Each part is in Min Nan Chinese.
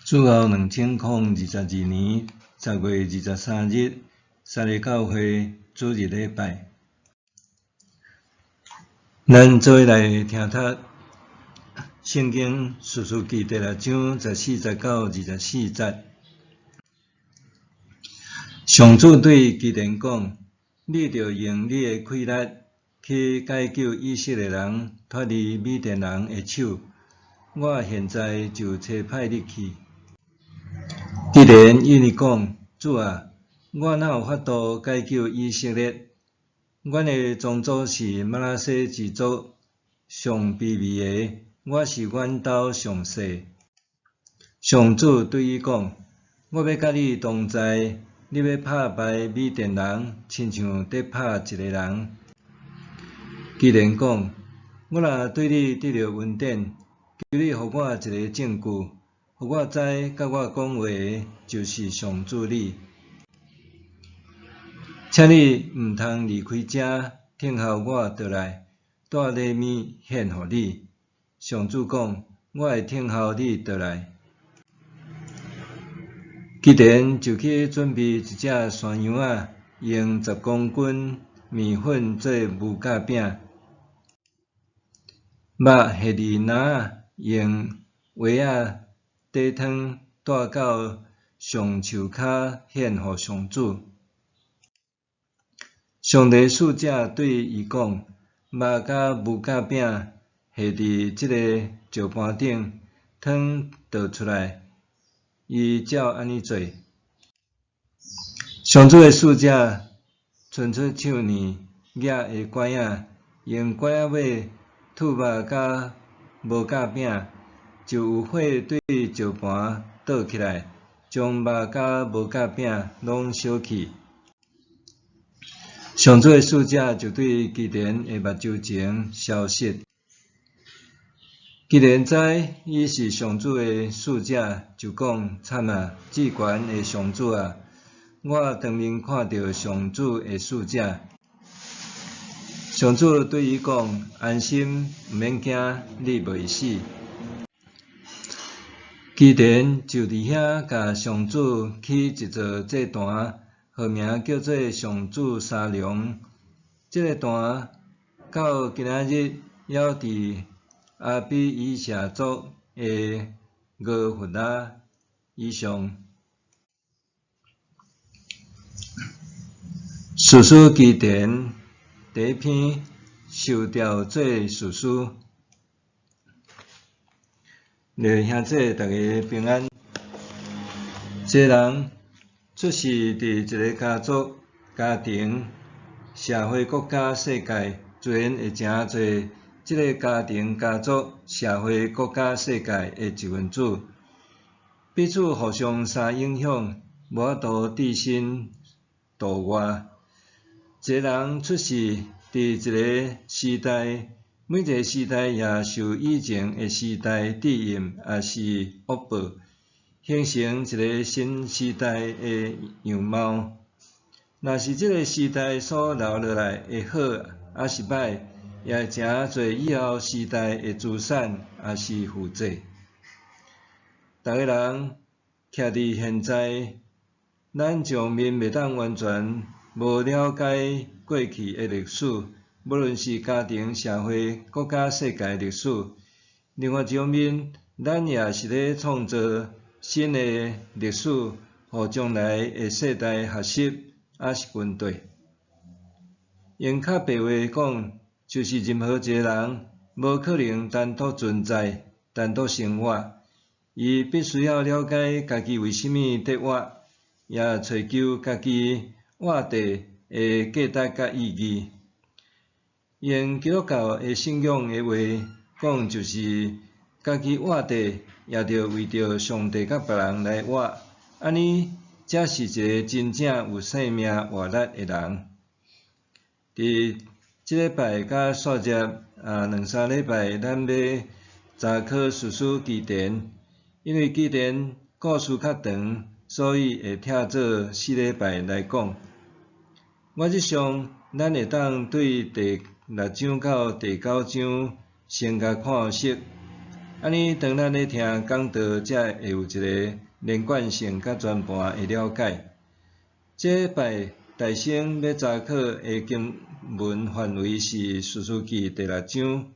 主後2022年10月23日，三个教會主日禮拜，咱做伙來聽讀聖經士師記第六章14節到24節。上主對基甸講：你著用你的氣力去解救以色列人脫離米甸人的手。我現在就差派你去。基甸應伊講：主啊，我哪有法度解救以色列？阮的宗族是瑪拿西支族上卑微的，我是阮兜上細。上主對伊講：我欲佮你同在，你欲拍敗米甸人，親像佇拍一个人。基甸講：我若對你得著恩典，求你予我一个證據，予我知佮我講話的就是上主你。請你毋通離開遮，等候我倒來，帶禮物獻予你。上主講：我會等候你倒來。基甸就去準備一隻山羊仔，用10公斤麵粉做無酵餅，肉下佇籃仔，用萵仔綴湯，帶到橡樹跤獻予上主。上帝使者對伊講：肉佮無酵餅下佇這个石盤頂，湯倒出來。伊照按呢做。上主的使者伸出手呢，攑的拐仔，用拐仔尾揬肉佮無酵餅，就有火對石盤倒起來，將肉佮無酵餅攏燒去。上主的使者就對基甸的目睭前消失。基甸知伊是上主的使者，就講：慘啊！至懸的上主啊！我當面看著上主的使者。上主對伊講：安心，毋免驚，你袂會死。基甸就佇遐共上主起一座祭壇，號名叫做上主沙龍。這个壇到今仔日猶佇亞比以謝族的俄弗拉以上。士師基甸第一篇受調做士師。來兄姊，逐家平安。一个人出世佇一个家族、家庭、社會、國家、世界，自然會成做這个家庭、家族、社會、國家、世界的一份子，彼此互相相影響，無法度置身度外。一个人出世佇一个時代，每一个時代也受以前的時代致蔭，抑是惡報，形成一个新時代的樣貌。若是這个時代所留落來的好，抑是歹，也會成做以後時代的資產，抑是負債。逐个人徛佇現在，咱上面袂當完全無了解過去的歷史，無論是家庭、社會、國家、世界歷史。另外一方面，咱也是咧創造新的歷史，予將來的世代學習，抑是跟綴。用較白話講，就是任何一个人無可能單獨存在、單獨生活，伊必須要了解家己為啥物佇活，也揣求家己活著的價值佮意義。用基督教的信仰的話講，就是家己活著，也著為著上帝佮別人來活，按呢才是一个真正有生命活力的人。佇這禮拜佮煞接兩三禮拜，咱欲查考士師基甸，因為基甸故事較長，所以會拆做四禮拜來講。原則上，咱會當對第六章到第九章先共看熟，按呢，當咱咧聽講道，才會有一个連貫性佮全盤的了解。這擺大先欲查考的經文範圍是士師記第六章。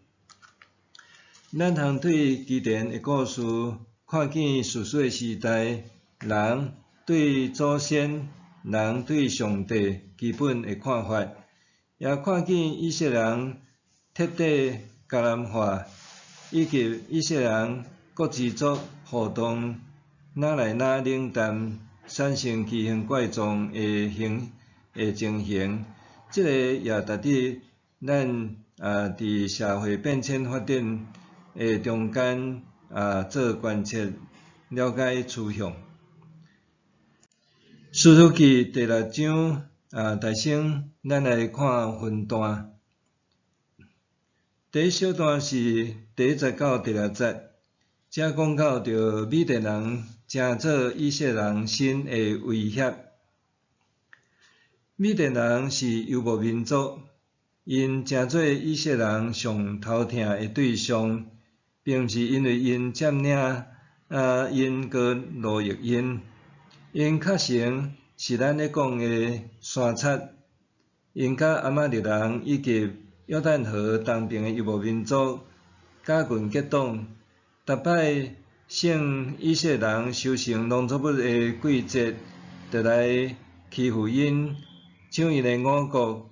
咱通對基甸的故事看見士師的時代，人對祖先、人對上帝基本的看法，也看見以色列人徹底迦南化，以及以色列人各支族互動愈來愈冷淡，產生奇形怪狀的形的情形。這个也值得咱佇社會變遷發展的中間做觀測，了解趨向。士師記第六章大先咱來看分段。第一小段是第一節到第六節，這講到著米甸人成做以色列人新的威脅。米甸人是遊牧民族，𪜶成做以色列人上頭疼的對象，並毋是因為𪜶佔領𪜶閣奴役𪜶，𪜶較常是咱咧講的山賊，𪜶佮亞瑪力人以及約旦河東爿的遊牧民族結群結黨，逐擺趁以色列人收成農作物的季節，就來欺負𪜶，搶𪜶的五穀、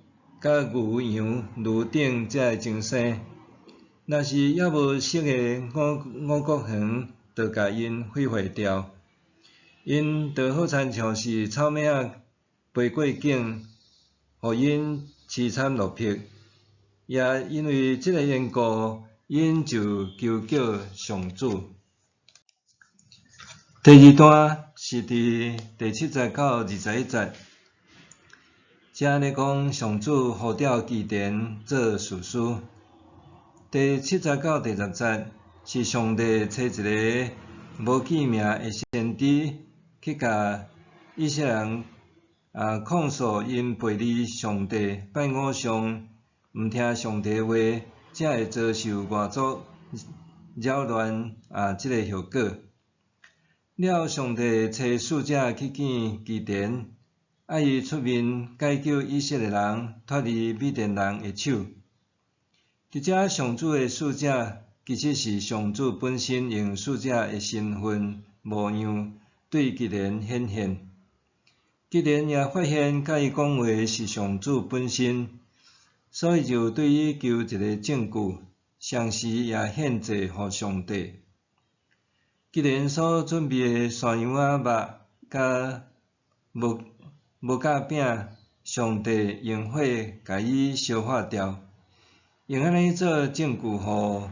佮牛羊、驢等這个增生。若是猶無熟的五穀園，就共𪜶毀壞掉。𪜶就好親像是草蜢仔飛過境，予𪜶淒慘落魄。也因為這个緣故，𪜶就求叫上主。第二段是佇第七節到21節，這咧講上主呼召基甸做士師。第七節到第十節是上帝差一个無記名的先知去共以色列人控訴𪜶背離上帝、拜偶像、毋聽上帝話，才會遭受外族擾亂這个後果。了，上帝差使者去見基甸，愛伊出面解救以色列人脫離米甸人的手。佇遮上主的使者，其實是上主本身用使者的身份模樣對基甸顯現。基甸也發現佮伊講話是上主本身，所以就對伊求一个證據，同時也獻祭予上帝。基甸所準備的山羊仔肉佮無酵餅，上帝用火共伊燒化掉，用按呢做證據，予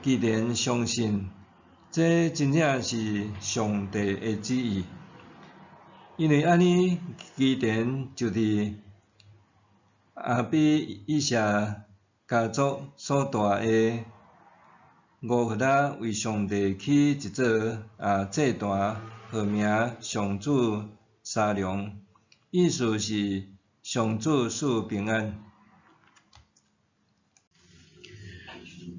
基甸相信，這真正是上帝的旨意。因為按呢，基甸就佇亞比以謝家族所住的俄弗拉為上帝起一座祭壇，號名上主沙龍，意思是上主賜平安。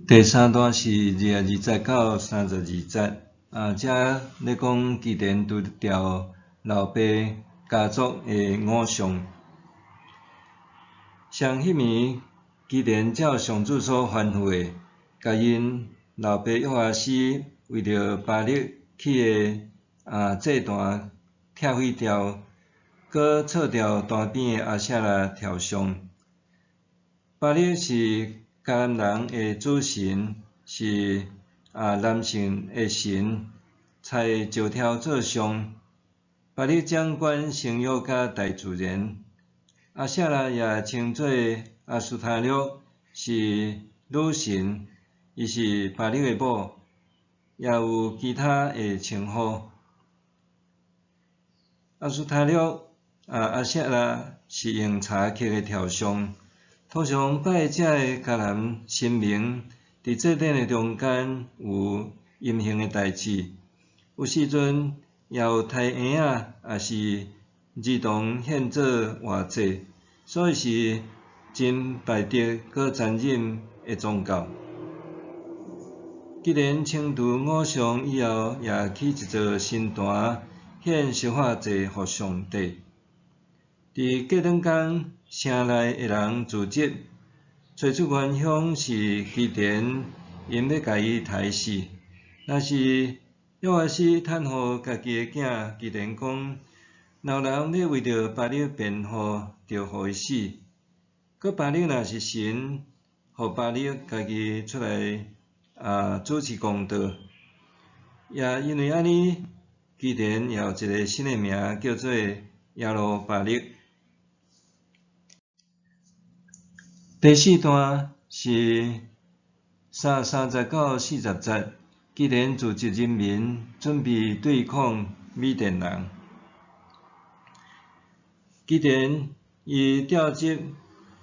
第三段是22節到32節，這咧講基甸除掉老爸家族的偶像。上彼暝，基甸照上主所吩咐的，共𪜶老爸約阿施為著巴力起的祭壇拆毀掉，閣鑿掉壇邊的亞舍拉雕像。巴力是迦南人的主神，是男性的神，採石柱做像。巴力掌管生育佮大自然。亞舍拉也稱做阿斯塔略，是女神，伊是巴力的某，也有其他的稱呼。阿斯塔略、亞舍拉是用柴刻的雕像，通常拜這个迦南神明，佇祭典的中間有淫行的代誌，有時陣也有刣嬰仔，抑是兒童獻做活祭，所以是真敗德閣殘忍的宗教。基甸清除偶像以後，也起一座神壇，獻燒化祭予上帝。佇隔兩工，城內的人聚集，揣出元兇是基甸，𪜶欲共伊刣死。若是約阿施趁予家己的囝基甸講：若有人欲為著巴力辯護，就予伊死。閣巴力若是神，予巴力家己出來主持公道。也因為按呢，基甸也有一个新的名，叫做耶路巴力。第四段是33節到40節，基甸組織人民準備對抗米甸人。基甸伊調集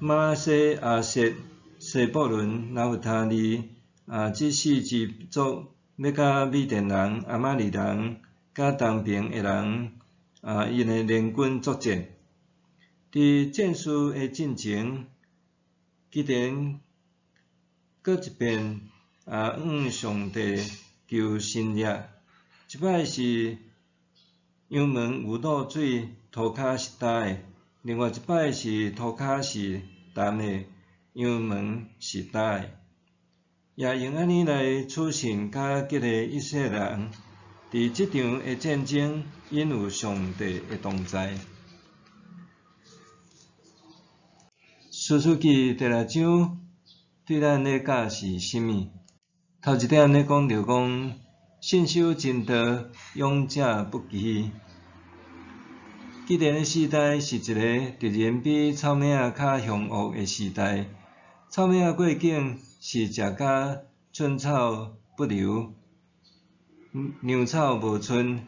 瑪拿西、亞設、西布倫、拿弗他利這四支族，欲佮米甸人、亞瑪力人、佮東爿的人𪜶的聯軍作戰。佇戰事的進前，基甸閣一遍向上帝求神跡，這擺是羊毛有露水，塗跤是焦的；另外一擺是塗跤是澹的，羊毛是焦的。也用按呢來取信佮激勵以色列人，佇這場的戰爭，𪜶有上帝的同在。士師記第六章對咱咧教示啥物？頭一點咧講著講，信守真道，勇者不懼。基甸的時代是一个敵人比草莓仔較兇惡的時代。草莓仔過境是食甲寸草不留，糧草無賰。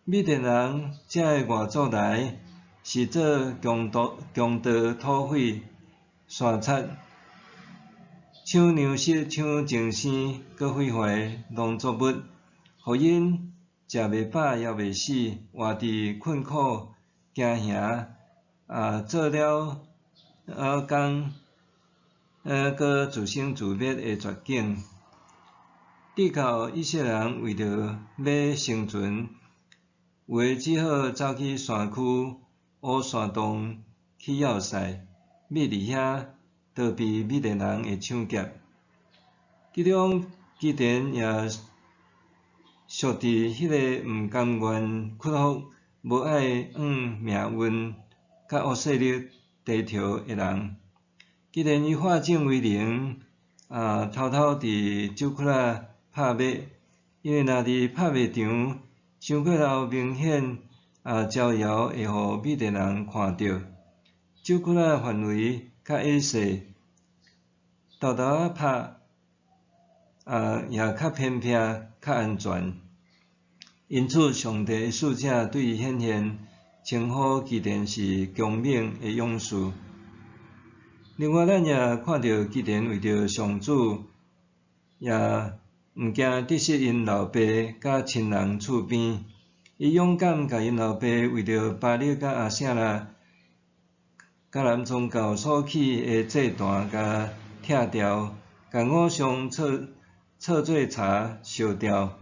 米甸人遮的外族來是做強盜、強盜、土匪、山賊，搶糧食、搶精牲，閣毀壞農作物，予𪜶食袂飽、枵袂死，活佇困苦驚嚇，做了工，閣自生自滅的絕境。直到以色列人為著欲生存，有的只好走去山區、挖山洞去要塞，覕佇遐逃避米甸人的搶劫。其中基甸也屬佇彼个毋甘願屈服、無愛向命運佮惡勢力低頭的人。基甸伊化整為零，偷偷佇酒窟仔拍馬，因為若佇拍馬場，傷過頭明顯招搖會予米甸人看著。酒窟仔範圍較狹細，沓沓仔拍，也較偏僻、較安全。因此，上帝的使者對伊顯現，稱呼基甸是強猛的勇士。另外，咱也看著基甸為著上主，也毋驚得失𪜶老爸佮親人厝邊，伊勇敢共𪜶老爸為著巴力佮亞舍拉迦南宗教所起的祭壇共拆掉，共偶像做做柴燒掉。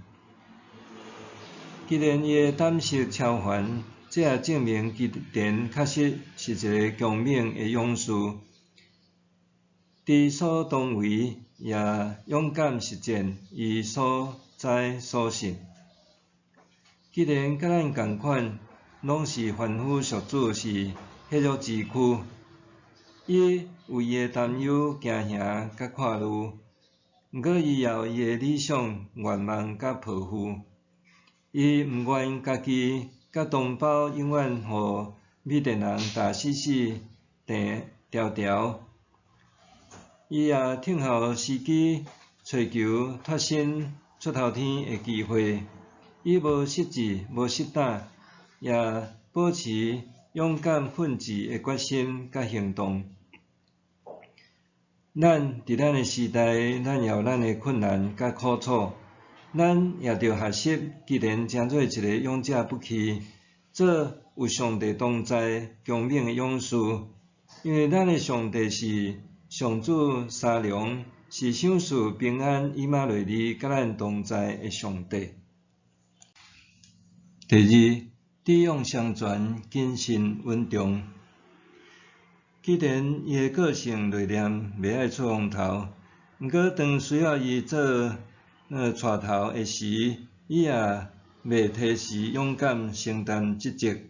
既然伊的膽識超凡，這也證明基甸確實是一个強猛的勇士。佇所當為，也勇敢實踐伊所知所信。基甸佮咱仝款，攏是凡夫俗子，是血肉之軀。伊有伊的擔憂、驚嚇佮看慮，毋過伊也有伊的理想、願望佮抱負。伊毋願家己佮同胞永遠予米甸人打死死、定牢牢。伊也等候時機，揣求脫身出頭天的機會。伊無失志、無失膽，也保持勇敢奮戰的決心佮行動。咱佇咱的時代，咱也有咱的困難佮苦楚，咱也著學習，基甸成做一个勇者不屈，做有上帝同在、強猛的勇士。因為咱的上帝是上主沙龍，是賞賜平安以馬內利佮咱同在的上帝。第二，智勇雙全，謹慎穩重。基甸伊的個性內斂，袂愛出風頭。毋過當需要伊做帶頭的時，伊也袂推辭，勇敢承擔職責。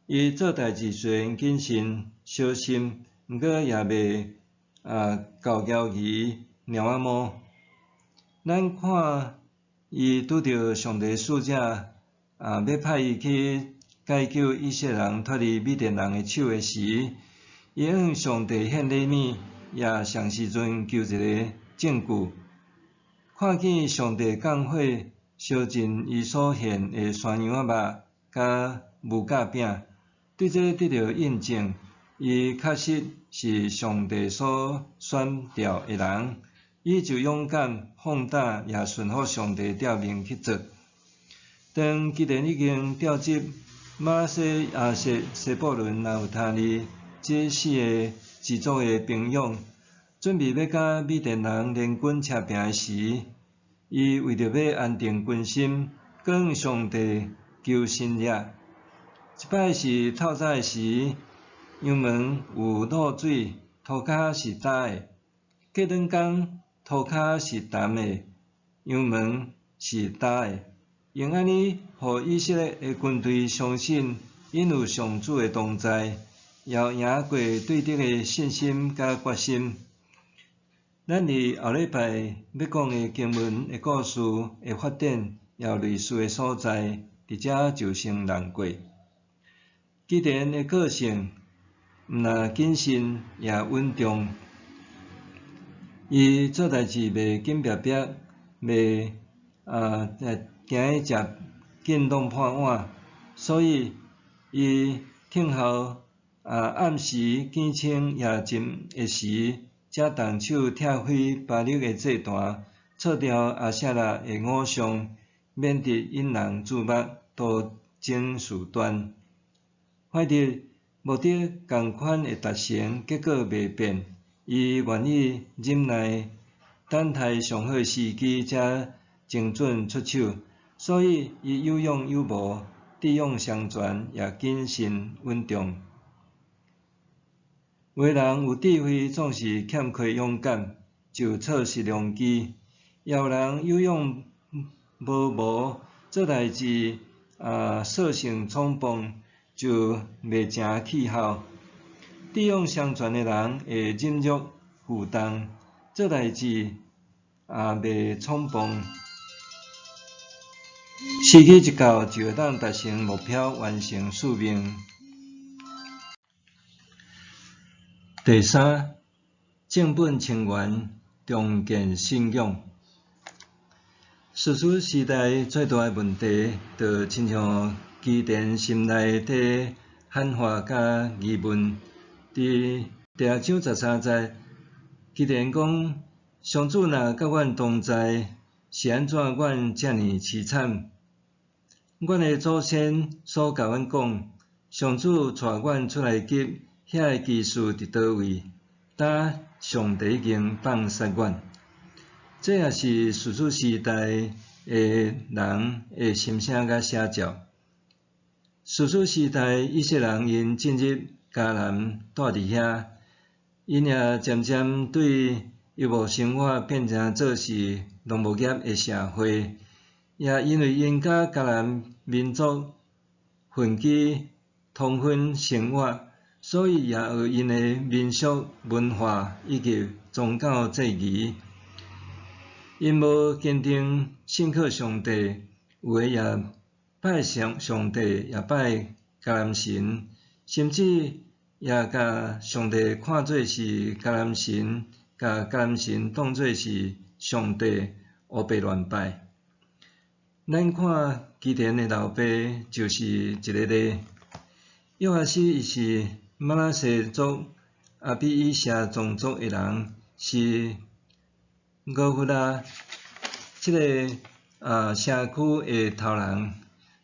伊做代誌雖然謹慎小心，毋過也袂厚交魚貓仔毛。咱看伊拄著上帝使者欲派伊去解救以色列人脫離米甸人的手的時，伊向上帝獻禮物，也上時陣求一个證據。看見上帝降火燒盡伊所獻的山羊仔肉佮無酵餅，對這得著印證，伊確實是上帝所選召的人，伊就勇敢放膽，也順服上帝調命去做。當基甸已經調集瑪拿西、亞設、西布倫、拿弗他利這四个支族的兵勇，準備欲佮米甸人聯軍車拚的時，伊為著欲安定軍心，閣向上帝求神跡。一擺是透早的時，羊門有露水，塗跤是焦的；過兩工，塗跤是澹的，羊門是焦的。用按呢，予以色列的軍隊相信，𪜶有上主的同在，也贏過對敵的信心佮決心。咱佇後禮拜欲講的經文的故事的發展，也有類似的所在，佇遮就先略過。基甸的個性，毋但謹慎，也穩重。伊做代誌袂緊煏煏，袂驚去食緊弄破碗，所以伊聽候暗時更清夜靜的時，才動手拆毀巴力的祭壇，鑿掉亞舍拉的偶像，免得引人注目，徒增事端。懷著目的仝款會達成，結果袂變。伊願意忍耐，等待上好的時機，才精準出手。所以，伊有勇有謀，智勇雙全，也謹慎穩重。有的人有智慧，總是欠缺勇敢，就錯失良機；也有人有勇無謀，做代誌索性衝動，就袂成氣候。智勇雙全的人會忍辱負重，做代誌也袂衝動。時機一到，就會當達成目標，完成使命。第三，正本清源，重建信仰。士師時代最大的問題，就親像基甸心內底喊話佮疑問。佇第六章十三節，基甸講：上主若佮阮同在，是按怎阮遮爾淒慘？阮的祖先所共阮講，上主帶阮出埃及，遐个奇事佇佗位？今上帝已經放殺阮。這也是士師時代的人的心聲佮寫照。士師時代，以色列人𪜶進入迦南，住佇遐，𪜶也漸漸對遊牧生活變成做是農牧業的社會，也因為𪜶佮迦南民族混居通婚生活，所以也學𪜶的民俗文化以及宗教祭儀。𪜶無堅定信靠上帝，有的也拜上上帝，也拜迦南神，甚至也共上帝看做是迦南神，共迦南神當做是上帝，烏白亂拜。咱看基甸的老爸就是一个例，約阿施伊是瑪拿西族亞比以謝宗族的人，是俄弗拉這个城區的頭人。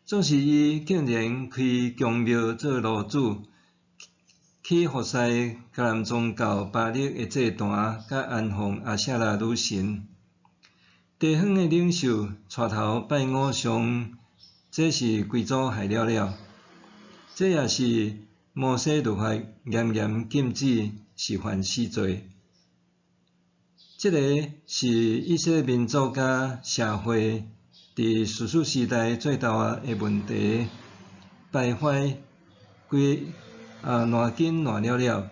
總是伊竟然開宮廟做爐主，起去服侍迦南宗教巴力的祭壇，佮安放阿舍拉女神。地方的領袖帶頭拜偶像，這是規組害了了。這也是摩西律法嚴嚴禁止，是犯死罪。這个是以色列民族佮社會佇士師時代最大的問題，敗壞規啊爛緊爛了了。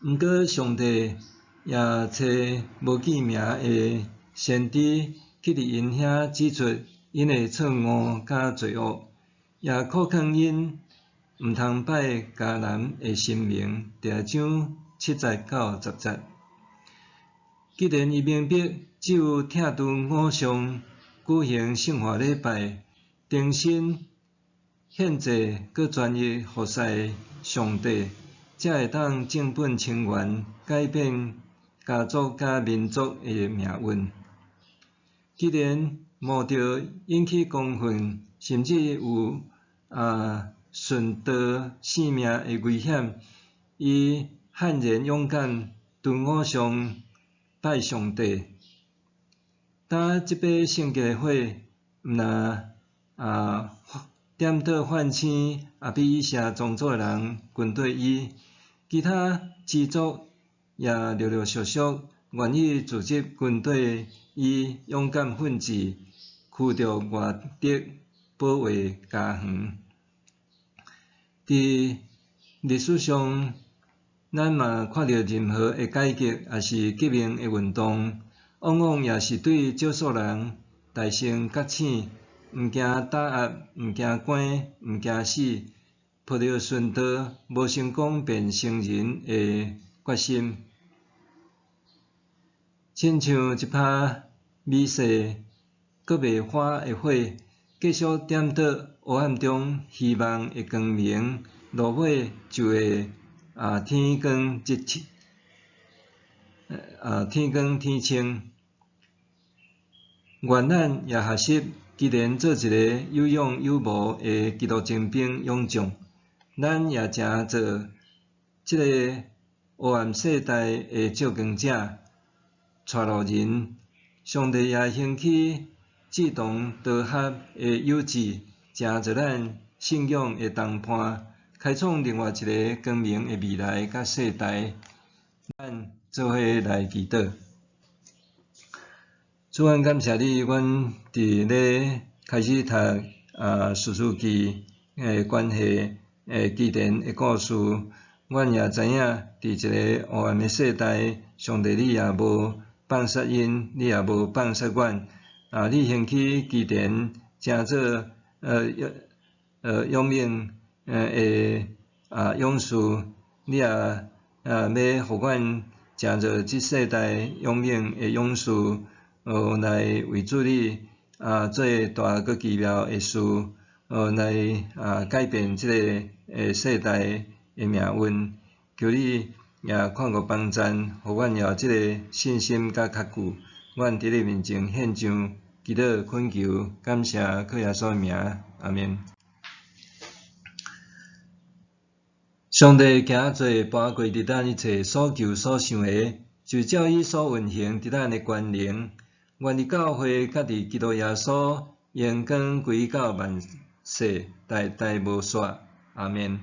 毋過上帝也差無記名的先知去佇𪜶遐指出𪜶的錯誤佮罪惡，也苦勸𪜶毋通拜迦南的神明。第二章7節到10節。既然伊明白，只有拆除偶像，舉行聖化禮拜，重新獻祭，閣專一服侍上帝，才會當正本清源，改變家族佮民族的命運。既然冒著引起公憤，甚至有殉道性命的危險，伊悍然勇敢，除偶像，拜上帝。當這把聖潔的火，毋若點著泛星，亞比以謝宗族的人軍隊伊，其他支族也陸陸續續願意組織軍隊，以勇敢奮戰，驅逐外敵，保衛家園。佇歷史上，咱嘛看著任何的改革，抑是革命的運動，往往也是對少數人大聲覺醒，毋驚打壓，毋驚關，毋驚死，抱著殉道無成功便成仁的決心。親像一拍微細、閣袂花的火，繼續點著黑暗中希望的光明，落尾就會天光日清，天光天晴。願咱也學習，基甸做一个有勇有謀的基督精兵勇將，咱也成做這个黑暗世代的照光者、帶路人。上帝也興起志同道合的友志，成做咱信仰的同伴，開創另外一个光明的未來佮世代。咱做伙來祈禱。主，阮感謝你，阮佇咧開始讀士師記的關係的基甸的故事，阮也知影佇一個黑暗的世代，上帝你也無放殺𪜶，你也無放殺阮。你興起基甸，成做勇猛的勇士，你也欲予阮成做這世代勇猛的勇士，來為主你做大閣奇妙的事，來改變這个世代的命運。求你也看顧幫贊，予阮有這个信心佮確據。阮佇你面前獻上祈禱懇求，感謝靠耶穌的名，阿們。上帝行做搬過佇咱一切所求所想的，就照伊所運行佇咱的權能。願佇教會佮佇基督耶穌，榮光歸到萬世代代無煞。阿們。